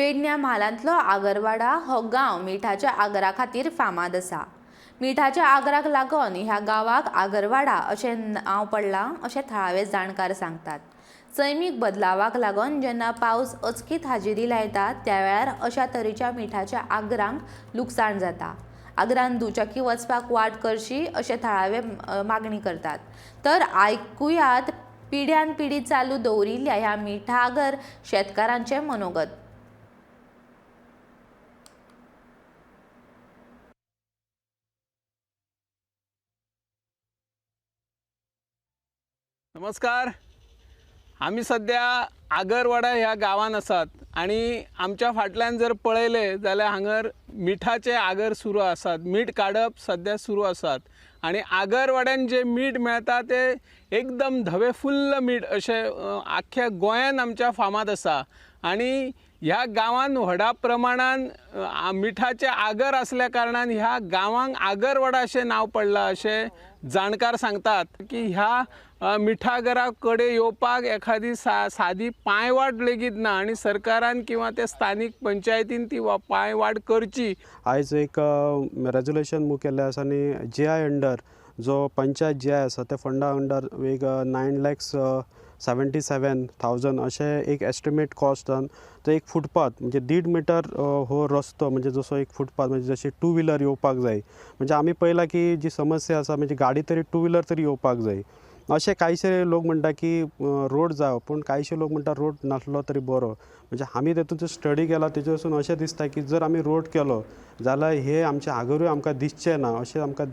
पेडण्या म्हालांतलो आगरवाडा हो गांव मिठाच्या आगरा खातीर फामाद आसा. मिठाच्या आगराक लागून ह्या गांवाक आगरवाडा अशें नांव पडलां अशें थळावे जाणकार सांगतात. सैमीक बदलावाक लागून जेन्ना पावस अचकीत हाजेरी लायता त्या वेळार अशा तरेच्या मिठाच्या आगरांक लुकसाण जाता. आगरान दुचाकी वचपाक वाट करची अशें थळावे मागणी करतात. तर आयकुयात पिढ्यान पिढी चालू दवरिल्ल्या ह्या मिठा आगर शेतकारांचें मनोगत. नमस्कार, आमी सद्या आगरवाडा ह्या गांवान आसात आनी आमच्या फाटल्यान जर पळयलें जाल्यार हांगर मिठाचे आगर सुरू आसात. मीठ काडप सद्या सुरू आसात आनी आगरवाड्यान जें मीठ मेळटा तें एकदम धवेफुल्ल मीठ अशें आख्ख्या गोंयान आमच्या फामाद आसा. आनी ह्या गांवान व्हडा प्रमाणान मिठाचे आगर आसल्या कारणान ह्या गांवांक आगरवाडा अशें नांव पडलां अशें जाणकार सांगतात की ह्या मिठागरा कडेन येवपाक एखादी सादी पांयवाट लेगीत ना आनी सरकारान किंवा ते स्थानीक पंचायतीन ती पांयवाट करची. आयज एक रेजोल्युशन मूव केल्लें आसा आनी जी I under जो पंचायत जी I आसा त्या फंडा अंडर एक 9,77,000 अशें एक एस्टिमेट कॉस्टान तो एक फुटपाथ म्हणजे 1.5 मिटर हो रस्तो म्हणजे जसो एक फुटपाथ म्हणजे जशी टू व्हिलर येवपाक जाय. म्हणजे आमी पळयलां की जी समस्या आसा म्हणजे गाडी तरी टू व्हिलर तरी येवपाक जाय. अशें कांयशे लोक म्हणटा की रोड जावो, पूण कांयशे लोक म्हणटा रोड नासलो तरी बरो. म्हणजे आमी तेतून स्टडी केला तेजे वचून अशें दिसता की जर आमी रोड केलो जाल्यार हे आमचे आगरूय आमकां दिसचें ना अशें आमकां